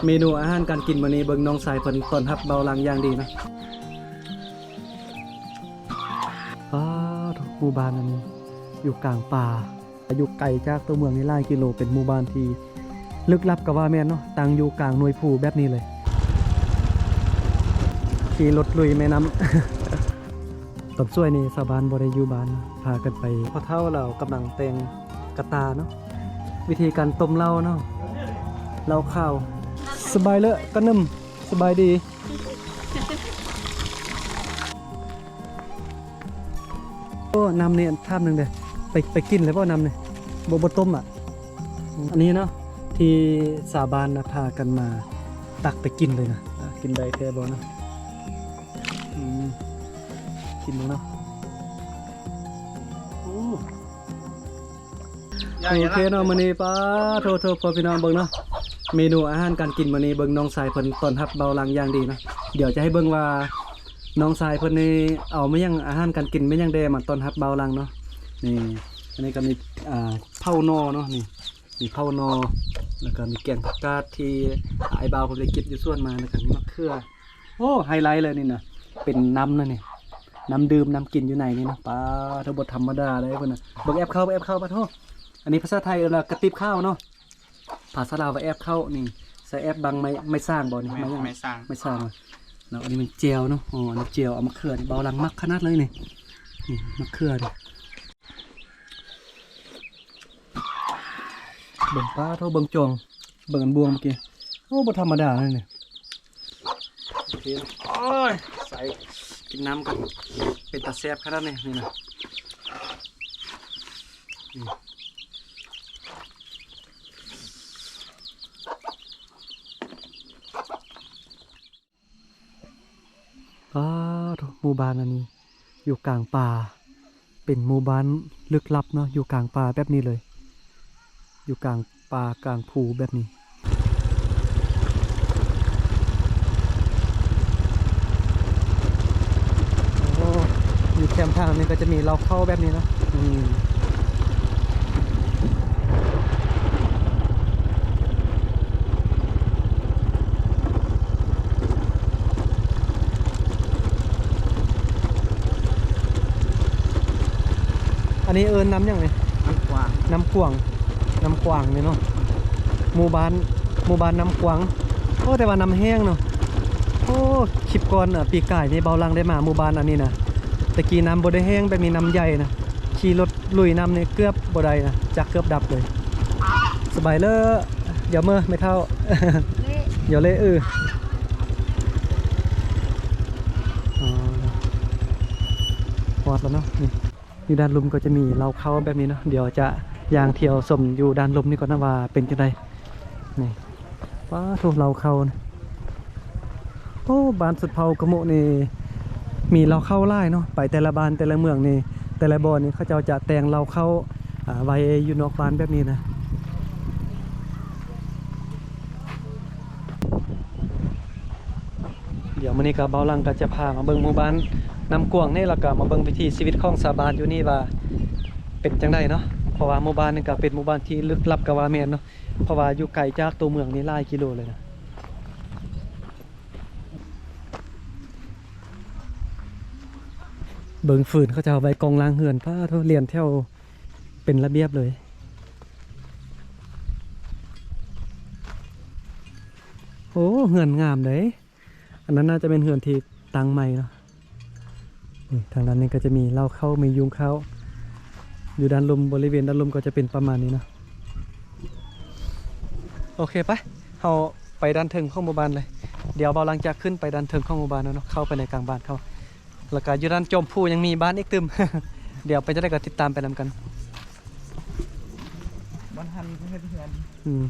ເມນູອາຫານການກິນມື້ນີ້ ເບິ່ງນ້ອງຊາຍເພິ່ນຕ້ອນຮັບເບົາຫຼັງຢ່າງດີເນາະ. ປາດ ໝູ່ບ້ານອັນນີ້ຢູ່ກາງປ່າ ຢູ່ໄກຈາກຕົວເມືອງນີ້ຫຼາຍກິໂລ ເປັນໝູ່ບ້ານທີ່ລຶກລັບກໍວ່າແມ່ນເນາະ ຕັ້ງຢູ່ກາງໜ່ວຍພູແບບນີ້ເລີຍ ຂີ່ລົດລຸຍແມ່ນ້ຳ. ຕອນສວຍນີ້ຊາວບ້ານບໍ່ໄດ້ຢູ່ບ້ານ ພາກັນໄປ. ພໍ່ເຖົ້າລາວກຳລັງແຕ່ງກະຕ່າເນາະ ວິທີການຕົ້ມເຫຼົ້າເນາະ ເຫຼົ້າຂາວ. ສະບາຍເລີກະໜຶ່ມ ສະບາຍດີ. ໂອ້ ນ້ຳນີ້ ຖາມໜຶ່ງເດີ້ ໄປ ໄປກິນແລ້ວບໍ່ນ້ຳນີ້? ບໍ່ ບໍ່ຕົ້ມອະ? ອັນນີ້ເນາະ ທີ່ຊາວບ້ານນະພາກັນມາຕັກໄປກິນເລີຍນະ. ອ່າ ກິນໄດ້ແທ້ບໍ່ນະ? ອືມ ກິນເບິ່ງເນາະ. ໂອ້ ໂອເຄເນາະ ມື້ນີ້ ປາໂທ ໂທ ພໍ່ພີ່ນ້ອງເບິ່ງເນາະ ເມນູອາຫານການກິນມື້ນີ້ ເບິ່ງນ້ອງຊາຍເພິ່ນຕ້ອນຮັບເບົາຫຼັງຢ່າງດີເນາະ. ດຽວຈະໃຫ້ເບິ່ງວ່ານ້ອງຊາຍເພິ່ນນີ້ເອົາແມ່ນຫຍັງ ອາຫານການກິນແມ່ນຫຍັງແດ່ມາຕ້ອນຮັບເບົາຫຼັງເນາະ. ນີ້ ອັນນີ້ກໍມີ ອ່າ ເຜົາໜໍ່ເນາະ ນີ້ ມີເຜົາໜໍ່ ແລ້ວກໍມີແກງຜັກກາດທີ່ອ້າຍບ່າວເພິ່ນໄປເກັບຢູ່ສວນມາ ແລ້ວກໍມີໝາກເຂືອ. ໂອ້ ໄຮໄລເລີຍນີ້ນະ ເປັນນ້ຳນະນີ້ ນ້ຳດື່ມ ນ້ຳກິນຢູ່ໃນນີ້ນະ. ປາໂທ ບໍ່ທຳມະດາເດ້ເພິ່ນນະ. ເບິ່ງແອບເຂົ້າ ແອບເຂົ້າ ປາໂທ. ອັນນີ້ພາສາໄທເອີ້ນວ່າກະຕິບຂາວເນາະ ພາສາລາວວ່າແອບເຂົ້າ. ນີ້ ໃສ່ແອບບັງໄມ້ ໄມ້ສ້າງບໍ່ນີ້? ແມ່ນ ໄມ້ຫຍັງ? ໄມ້ສ້າງ ໄມ້ສ້າງເນາະ. ອັນນີ້ແມ່ນແຈ່ວເນາະ. ອໍ ອັນນີ້ແຈ່ວ ເອົາໝາກເຂືອນີ້ ເບົາຫຼັງມັກຂະໜາດເລີຍນີ້. ນີ້ໝາກເຂືອນີ້ ເບິ່ງ ປາໂທ ເບິ່ງຈອງ ເບິ່ງອັນບ່ວງເມື່ອກີ້. ໂອ້ ບໍ່ທຳມະດາເລີຍນີ້. ໂອເຄ ໂອ້ຍ ໃສ່ ກິນນ້ຳກ່ອນ. ເປັນຕາແຊບຂະໜາດນີ້ ນີ້ນະ. ປາໂທ ໝູ່ບ້ານອັນນີ້ຢູ່ກາງປ່າ ເປັນໝູ່ບ້ານລຶກລັບເນາະ ຢູ່ກາງປ່າແບບນີ້ເລີຍ ຢູ່ກາງປ່າກາງພູແບບນີ້. ໂອ້ ຢູ່ແຄມທາງນີ້ກໍຈະມີເລົ້າເຂົ້າແບບນີ້ເນາະ. ອືມ ອັນນີ້ເອີ້ນນ້ຳຫຍັງນີ້? ນ້ຳກວາງ ນ້ຳກວາງ ນ້ຳກວາງນີ້ເນາະ ໝູ່ບ້ານ ໝູ່ບ້ານນ້ຳກວາງ. ໂອ້ ແຕ່ວ່ານ້ຳແຫ້ງເນາະ. ໂອ້ ຄລິບກ່ອນ ເອີ ປີກາຍນີ້ ເບົາຫຼັງໄດ້ມາໝູ່ບ້ານອັນນີ້ນະ ແຕ່ກີ້ນ້ຳບໍ່ໄດ້ແຫ້ງແບບນີ້ ນ້ຳໃຫຍ່ນະ ຂີ່ລົດລຸຍນ້ຳນີ້ເກືອບບໍ່ໄດ້ນະ ຈັກເກືອບດັບເລີຍ. ສະບາຍເລີ ດຽວເມີແມ່ເຖົ້າ ດຽວເລ ເອີ ອໍ ຮອດແລ້ວເນາະ. ນີ້ ຢູ່ດ້ານລຸ່ມກໍຈະມີເລົ້າເຂົ້າແບບນີ້ເນາະ ດຽວຈະຍ່າງທ່ຽວຊົມຢູ່ດ້ານລຸ່ມນີ້ກ່ອນນະວ່າເປັນຈັ່ງໃດ. ນີ້ ປາໂທ ເລົ້າເຂົ້າ. ໂອ້ ບ້ານຊົນເຜົ່າກະໂມະນີ້ມີເລົ້າເຂົ້າຫຼາຍເນາະ ໄປແຕ່ລະບ້ານແຕ່ລະເມືອງນີ້ ແຕ່ລະບ່ອນນີ້ເຂົາເຈົ້າຈະແຕ່ງເລົ້າເຂົ້າ ອ່າ ໄວ້ຢູ່ນອກບ້ານແບບນີ້ນະ. ດຽວມື້ນີ້ກໍເບົາຫຼັງກໍຈະພາມາເບິ່ງໝູ່ບ້ານນ້ຳກວາງນີ້ ແລ້ວກໍມາເບິ່ງວິຖີຊີວິດຂອງຊາວບ້ານຢູ່ນີ້ວ່າເປັນຈັ່ງໃດເນາະ ເພາະວ່າໝູ່ບ້ານນີ້ກໍເປັນໝູ່ບ້ານທີ່ລຶກລັບກໍວ່າແມ່ນເນາະ ເພາະວ່າຢູ່ໄກຈາກຕົວເມືອງນີ້ຫຼາຍກິໂລເລີຍນະ. ເບິ່ງຟືນເຂົາເຈົ້າໄວ້ກອງຫຼັງເຮືອນ ປາໂທ ລຽນແຖວເປັນລະບຽບເລີຍ. ໂອ້ ເຮືອນງາມເດ້. ອັນນັ້ນໜ້າຈະແມ່ນເຮືອນທີ່ຕັ້ງໃໝ່ເນາະ. ນີ້ ທາງດ້ານນີ້ກໍຈະມີເລົ້າເຂົ້າ ມີຍຸງຂ້າວ ຢູ່ດ້ານລຸ່ມ ບໍລິເວນດ້ານລຸ່ມກໍຈະເປັນປະມານນີ້ເນາະ. ໂອເຄ ໄປ ເຮົາໄປດ້ານເທິງຂອງໝູ່ບ້ານເລີຍ. ດຽວເບົາຫຼັງຈະຂຶ້ນໄປດ້ານເທິງຂອງໝູ່ບ້ານເນາະ ເຂົ້າໄປໃນກາງບ້ານເຂົາ ແລ້ວກໍຢູ່ດ້ານຈອມພູຍັງມີບ້ານອີກຕື່ມ. ດຽວໄປຈັ່ງໃດກໍຕິດຕາມໄປນຳກັນ. ບ່ອນຫັ້ນເຮັດເຮືອນ. ອືມ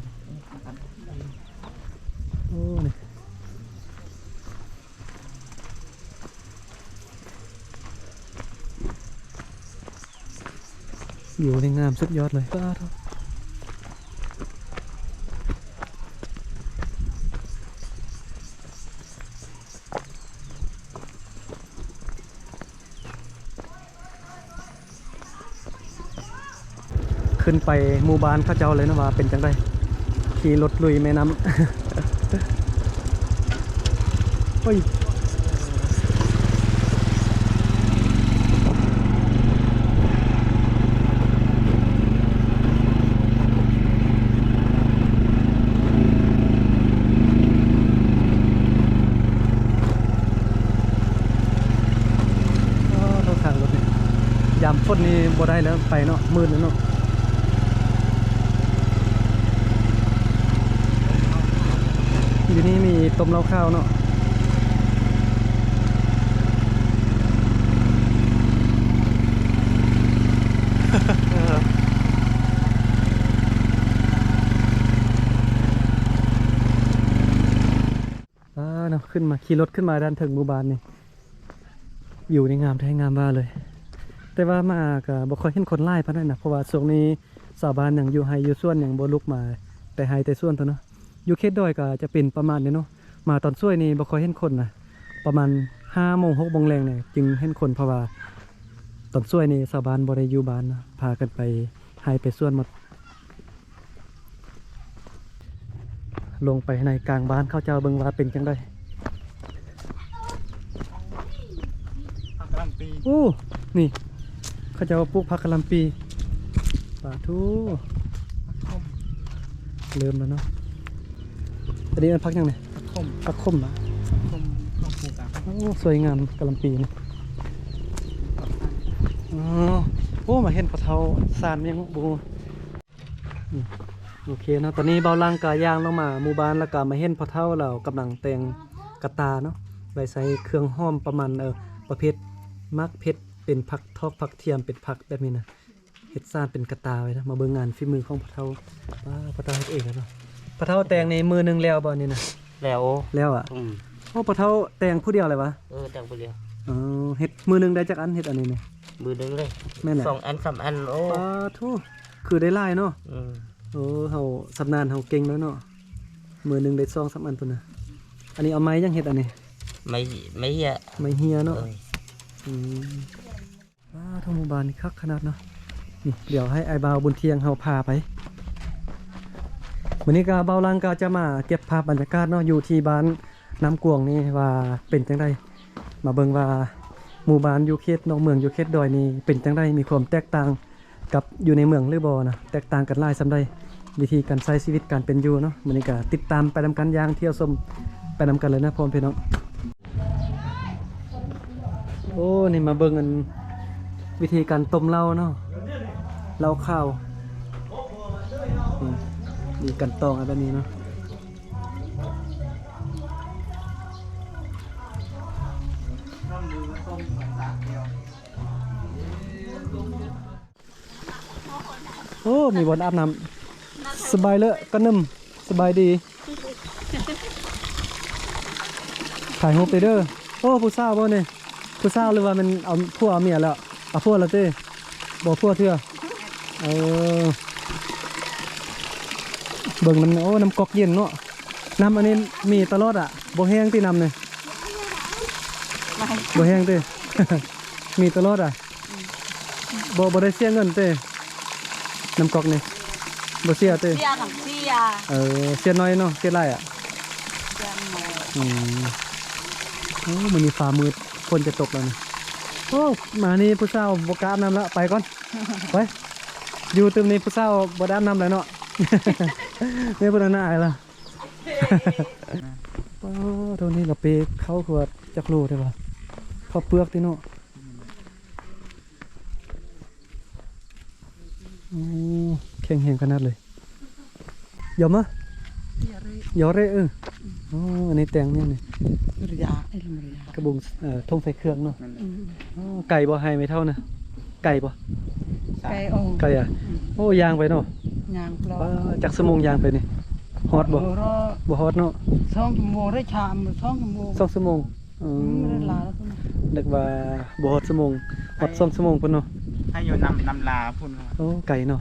ໂອ້ ນີ້ ວິວນີ້ງາມສຸດຍອດເລີຍ. ປາໂທ ຂຶ້ນໄປໝູ່ບ້ານເຂົາເຈົ້າເລີຍນະວ່າເປັນຈັ່ງໃດ ຂີ່ລົດລຸຍແມ່ນ້ຳ. ໂອ້ຍ ອໍ ທາງລົດນີ້ ຍາມຝົນນີ້ບໍ່ໄດ້ແລ້ວ ໄປເນາະ ມືດແລ້ວເນາະ. ຢູ່ນີ້ມີຕົ້ມເຫຼົ້າຂາວເນາະ. ອ່າເນາະ ຂຶ້ນມາ ຂີ່ລົດຂຶ້ນມາດ້ານເທິງໝູ່ບ້ານນີ້ ວິວນີ້ງາມແທ້ງາມວ່າເລີຍ. ແຕ່ວ່າມາກໍບໍ່ຄ່ອຍເຫັນຄົນຫຼາຍປານໃດນະ ເພາະວ່າຊ່ວງນີ້ຊາວບ້ານຍັງຢູ່ໄຮ່ຢູ່ສວນ ຍັງບໍ່ລຸກມາແຕ່ໄຮ່ແຕ່ສວນຕົວເນາະ. ຢູ່ເຂດດອຍກໍຈະເປັນປະມານນີ້ເນາະ ມາຕອນສວຍນີ້ບໍ່ຄ່ອຍເຫັນຄົນນະ ປະມານຫ້າໂມງ ຫົກໂມງແລງນີ້ຈຶ່ງເຫັນຄົນ ເພາະວ່າຕອນສວຍນີ້ຊາວບ້ານບໍ່ໄດ້ຢູ່ບ້ານເນາະ ພາກັນໄປໄຮ່ໄປສວນໝົດ. ລົງໄປໃນກາງບ້ານເຂົາເຈົ້າເບິ່ງວ່າເປັນຈັ່ງໃດ. ຜັກກະຫຼ່ຳປີ ໂອ້ ນີ້ ເຂົາເຈົ້າປູກຜັກກະຫຼ່ຳປີ. ປາໂທ້ ເລີ່ມແລ້ວເນາະ. ອັນນີ້ມັນຜັກຫຍັງນີ້? ຜັກຂົມ ຜັກຂົມນະ ຂົມ ຂອງພູກາງ. ໂອ້ ສວຍງາມກະຫຼ່ຳປີນີ້. ອໍ ໂອ້ ມາເຫັນພໍ່ເຖົ້າສານຫຍັງບໍ່ຮູ້. ອືມ ໂອເຄເນາະ ຕອນນີ້ບ່າວຫຼັງກະຍ່າງລົງມາໝູ່ບ້ານ ແລ້ວກະມາເຫັນພໍ່ເຖົ້າລາວກຳລັງແຕ່ງກະຕ່າເນາະ ໄວ້ໃສ່ເຄື່ອງຫອມປະມານ ເອີ ປະເພດໝາກເຜັດ ເປັນຜັກທອກ ຜັກທຽມ ເປັນຜັກແບບນີ້ນະ ເຮັດສານເປັນກະຕ່າໄວ້ນະ. ມາເບິ່ງງານຝີມືຂອງພໍ່ເຖົ້າ. ປ້າ ພໍ່ເຖົ້າເຮັດເອງເນາະ. ພໍ່ເຖົ້າແຕ່ງນີ້ມື້ໜຶ່ງແລ້ວບໍ່ນີ້ນະ? ແລ້ວ ແລ້ວອະ. ອືມ ໂອ້ ພໍ່ເຖົ້າແຕ່ງຜູ້ດຽວເລີຍຫວາ? ເອີ ແຕ່ງຜູ້ດຽວ. ອໍ ເຮັດມື້ໜຶ່ງໄດ້ຈັກອັນ ເຮັດອັນນີ້ນີ້? ມື້ໜຶ່ງເລີຍ ແມ່ນແຫຼະ ສອງອັນ ສາມອັນ. ໂອ້ ປາໂທ້ ຄືໄດ້ຫຼາຍເນາະ. ອືມ ໂອ້ ເຮົາຊຳນານ ເຮົາເກັ່ງແລ້ວເນາະ ມື້ໜຶ່ງໄດ້ສອງສາມອັນພຸ້ນນະ. ອັນນີ້ເອົາໄມ້ຫຍັງເຮັດອັນນີ້? ໄມ້ ໄມ້ເຫຍ ໄມ້ເຫຍເນາະ. ເອີ ອືມ ວ້າວ ທົ່ວໝູ່ບ້ານນີ້ຄັກຂະໜາດເນາະ. ນີ້ ດຽວໃຫ້ອ້າຍບ່າວບຸນທ່ຽງເຮົາພາໄປ. ມື້ນີ້ກໍບ່າວຫຼັງກໍຈະມາເກັບພາບບັນຍາກາດເນາະ ຢູ່ທີ່ບ້ານນ້ຳກວງນີ້ວ່າເປັນຈັ່ງໃດ ມາເບິ່ງວ່າໝູ່ບ້ານຢູ່ເຂດນອກເມືອງ ຢູ່ເຂດດອຍນີ້ເປັນຈັ່ງໃດ ມີຄວາມແຕກຕ່າງ ກັບຢູ່ໃນເມືອງຫຼືບໍ່ນະ ແຕກຕ່າງກັນຫຼາຍສ່ຳໃດ ວິທີການໃຊ້ຊີວິດການເປັນຢູ່ເນາະ. ມື້ນີ້ກະຕິດຕາມໄປນຳກັນ ຍ່າງທ່ຽວຊົມໄປນຳກັນເລີຍນະ ພໍ່ແມ່ພີ່ນ້ອງ. ໂອ້ ນີ້ມາເບິ່ງອັນ ວິທີການຕົ້ມເຫຼົ້າເນາະ ເຫຼົ້າຂາວ. ອືມ ມີການຕອງອັນແບບນີ້ເນາະ. ໂອ້ ມີບ່ອນອາບນ້ຳ ສະບາຍເລີຍກະໜຶ່ມ ສະບາຍດີ ຖ່າຍຮູບໄດ້ເດີ. ໂອ້ ຜູ້ສາວບໍ່ນີ້? ຜູ້ສາວ ຫຼືວ່າແມ່ນເອົາຜົວເອົາເມຍແລ້ວ? ເອົາຜົວແລ້ວຕິ? ບໍ່ຜົວເທື່ອ. ເອີ ເບິ່ງນ້ຳ ໂອ້ ນ້ຳກອກເຢັນເນາະ. ນ້ຳອັນນີ້ມີຕະຫຼອດອະ ບໍ່ແຫ້ງຕິນ້ຳນີ້? ບໍ່ແຫ້ງຕິ? ມີຕະຫຼອດອະ? ບໍ່ ບໍ່ໄດ້ເສຍເງິນເຕ ນ້ຳກອກນີ້? ບໍ່ເສຍເຕ? ເສຍ ນ້ຳເສຍ. ເອີ ເສຍໜ້ອຍເນາະ ເສຍຫຼາຍອະ? ເສຍໜ້ອຍ. ອືມ ໂອ້ ມື້ນີ້ຟ້າມືດ ຝົນຈະຕົກແລ້ວນີ້. ໂອ້ ມານີ້ຜູ້ສາວບໍ່ກ້າອາບນ້ຳລະ ໄປກ່ອນ ໄປ. ຢູ່ຕື່ມນີ້ຜູ້ສາວບໍ່ໄດ້ອາບນ້ຳແລ້ວເນາະ ແມ່ບໍ່ໄດ້ອາຍລະ. ປ້າ ໂທນີ້ລະເປເຂົ້າຄືວ່າຈັກໂລແທ້ວະ ເຂົ້າເປືອກຕິເນາະ. ໂອ້ ແຂງແຮງຂະໜາດເລີຍ. ຢໍມາ ຢໍເຣ ເອີ. ອໍ ອັນນີ້ແຕ່ງຫຍັງນີ້? ກະບຸງ ເອີ ຖົງໃສ່ເຄື່ອງເນາະ. ອໍ ໄກບໍ່ ໄຮ່ແມ່ເຖົ້ານະ? ໄກບໍ່? ໄກ ໂອ້ ໄກອະ. ໂອ້ ຍ່າງໄປເນາະ? ຍ່າງ. ຈັກຊົ່ວໂມງຍ່າງໄປນີ້? ຮອດບໍ່? ບໍ່ຮອດເນາະ. ສອງຊົ່ວໂມງໄດ້ ສາມ ສອງຊົ່ວໂມງ ສອງຊົ່ວໂມງ. ອືມ ອືມ ເວລາແລ້ວພຸ້ນ. ນຶກວ່າບໍ່ຮອດຊົ່ວໂມງ ຮອດສອງຊົ່ວໂມງພຸ້ນເນາະ. ໃຫ້ຢູ່ນຳ ນຳລາພຸ້ນ. ໂອ້ ໄກເນາະ.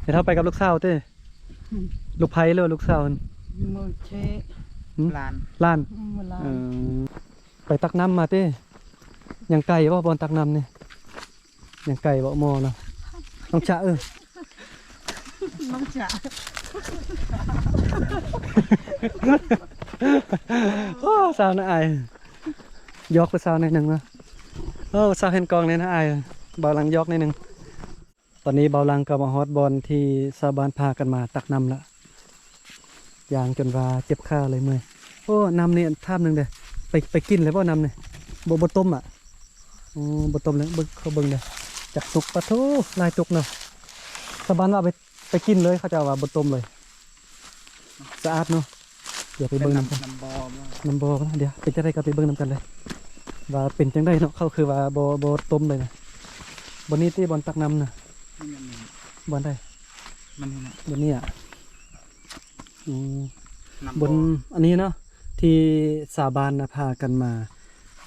ແມ່ເຖົ້າໄປກັບລູກສາວເຕ? ອືມ ລູກໃຜ ຫຼືວ່າລູກສາວ? ເມືອງເຊ. ຫືມ? ຫຼານ ຫຼານ. ອືມ ຫຼານ. ເອີ ໄປຕັກນ້ຳມາເຕ? ຍັງໄກບໍ່ ບ່ອນຕັກນ້ຳນີ້? ຍັງໄກບໍ່ ໝໍນະ? ນ້ອງຈະ ເອີ ນ້ອງຈະ ໂອ້ ສາວໜ້າອາຍ ຢອກຜູ້ສາວໜ້ອຍໜຶ່ງເນາະ. ໂອ້ ສາວເຫັນກ້ອງແດ່ ໜ້າອາຍ. ບ່າວຫຼັງຢອກໜ້ອຍໜຶ່ງ. ຕອນນີ້ບ່າວຫຼັງກໍມາຮອດບ່ອນທີ່ຊາວບ້ານພາກັນມາຕັກນ້ຳລະ ຍ່າງຈົນວ່າເຈັບຂາເລີຍ ເມື່ອຍ. ໂອ້ ນ້ຳນີ້ ຖາມໜຶ່ງເດີ້ ໄປ ໄປກິນເລີຍບໍ່ນ້ຳນີ້? ບໍ່ ບໍ່ຕົ້ມອະ? ໂອ້ ບໍ່ຕົ້ມເລີຍ. ເບິ່ງ ຂໍເບິ່ງເດີ້ ຈັກຕຸກ. ປາໂທ້ ຫຼາຍຕຸກເນາະ. ຊາວບ້ານວ່າໄປ ໄປກິນເລີຍ ເຂົາເຈົ້າວ່າບໍ່ຕົ້ມເລີຍ. ສະອາດເນາະ. ດຽວໄປເບິ່ງນຳກັນ ນ້ຳບໍ່ ນ້ຳບໍ່. ດຽວເປັນຈັ່ງໃດກໍໄປເບິ່ງນຳກັນເລີຍ ວ່າເປັນຈັ່ງໃດເນາະ. ເຂົາຄືວ່າບໍ່ ບໍ່ຕົ້ມເລີຍນະ. ບ່ອນນີ້ຕິ ບ່ອນຕັກນ້ຳນະ? ແມ່ນໆ ບ່ອນໃດ? ມັນນີ້ນະ ບ່ອນນີ້ອະ. ອືມ ນ້ຳບໍ່ ບ່ອນອັນນີ້ເນາະ ທີ່ຊາວບ້ານນະພາກັນມາ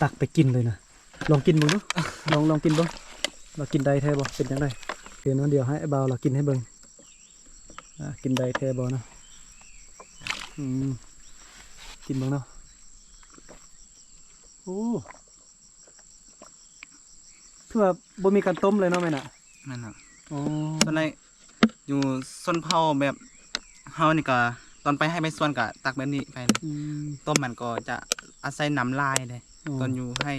ຕັກໄປກິນເລີຍນະ. ລອງກິນເບິ່ງດູ ລອງ ລອງກິນເບິ່ງ ວ່າກິນໄດ້ແທ້ບໍ່ ເປັນຈັ່ງໃດ. ໂອເຄເນາະ ດຽວໃຫ້ອ້າຍບ່າວລາວກິນໃຫ້ເບິ່ງ ອ່າ ກິນໄດ້ແທ້ບໍ່ເນາະ. ອືມ ກິນເບິ່ງເນາະ. ໂອ້ ຄືວ່າບໍ່ມີການຕົ້ມເລີຍເນາະ ແມ່ນນະ? ແມ່ນນະ. ອໍ ສ່ວນໃຫຍ່ຢູ່ຊົນເຜົ່າແບບເຮົານີ້ກໍ ຕອນໄປໄຮ່ໄປສວນກໍຕັກແບບນີ້ໄປເລີຍ. ອືມ ຕົ້ມມັນກໍຈະອາໄສນ້ຳຫຼາຍເດ້. ອໍ ຕອນຢູ່ໄຮ່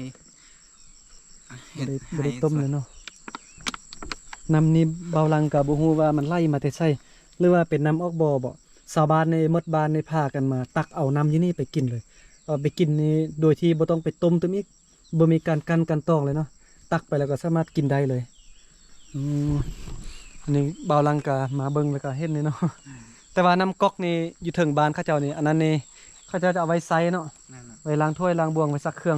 ບໍ່ໄດ້ ເຮັດ ບໍ່ໄດ້ຕົ້ມເລີຍເນາະ. ນ້ຳນີ້ບ່າວຫຼັງກໍບໍ່ຮູ້ວ່າມັນໄຫຼມາແຕ່ໃສ ຫຼືວ່າເປັນນ້ຳອອກບໍ່ບໍ? ຊາວບ້ານໃນໝົດບ້ານນີ້ພາກັນມາຕັກເອົານ້ຳຢູ່ນີ້ໄປກິນເລີຍ. ເອົາໄປກິນນີ້ໂດຍທີ່ບໍ່ຕ້ອງໄປຕົ້ມຕື່ມອີກ ບໍ່ມີການກັ່ນການຕອງເລີຍເນາະ. ຕັກໄປແລ້ວກໍສາມາດກິນໄດ້ເລີຍ. ອືມ ອັນນີ້ບ່າວຫຼັງກໍມາເບິ່ງແລ້ວກໍເຫັນນີ້ເນາະ. ແຕ່ວ່ານ້ຳກອກນີ້ຢູ່ເທິງບ້ານເຂົາເຈົ້ານີ້ ອັນນັ້ນນີ້ເຂົາເຈົ້າຈະເອົາໄວ້ໃຊ້ເນາະ. ແມ່ນນະ. ໄວ້ລ້າງຖ້ວຍລ້າງບ່ວງ ໄວ້ຊັກເຄື່ອງ.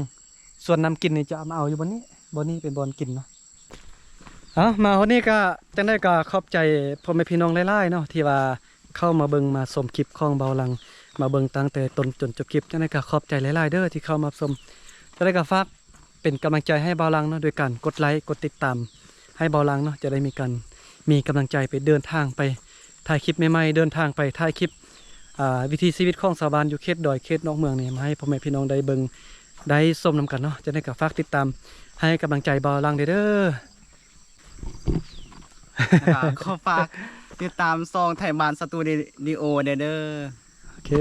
ສ່ວນນ້ຳກິນນີ້ຈະມາເອົາຢູ່ບ່ອນນີ້ ບ່ອນນີ້ເປັນບ່ອນກິນເນາະ. ເອົາ ມາຮອດນີ້ກໍ ຈັ່ງໃດກໍຂອບໃຈພໍ່ແມ່ພີ່ນ້ອງຫຼາຍໆເນາະ ທີ່ວ່າເຂົ້າມາເບິ່ງມາຊົມຄລິບຂອງບ່າວຫຼັງ ມາເບິ່ງຕັ້ງແຕ່ຕົ້ນຈົນຈົບຄລິບ. ຈັ່ງໃດກໍຂອບໃຈຫຼາຍໆເດີ້ ທີ່ເຂົ້າມາຊົມ. ຈັ່ງໃດກໍຝາກເປັນກຳລັງໃຈໃຫ້ບ່າວຫຼັງເນາະ ໂດຍການກົດໄລ ກົດຕິດຕາມໃຫ້ບ່າວຫຼັງເນາະ ຈະໄດ້ມີການ ມີກຳລັງໃຈໄປເດີນທາງໄປຖ່າຍຄລິບໃໝ່ໆ ເດີນທາງໄປຖ່າຍຄລິບ ອ່າ ວິຖີຊີວິດຂອງຊາວບ້ານຢູ່ເຂດດອຍເຂດນອກເມືອງນີ້ ມາໃຫ້ພໍ່ແມ່ພີ່ນ້ອງໄດ້ເບິ່ງໄດ້ຊົມນຳກັນເນາະ. ຈັ່ງໃດກໍຝາກຕິດຕາມໃຫ້ກຳລັງໃຈບ່າວຫຼັງແດ່ເດີ້. ແລ້ວກໍຂໍຝາກຕິດຕາມຊ່ອງໄທບ້ານສະຕູດິໂອແດ່ເດີ້. ໂອເຄ.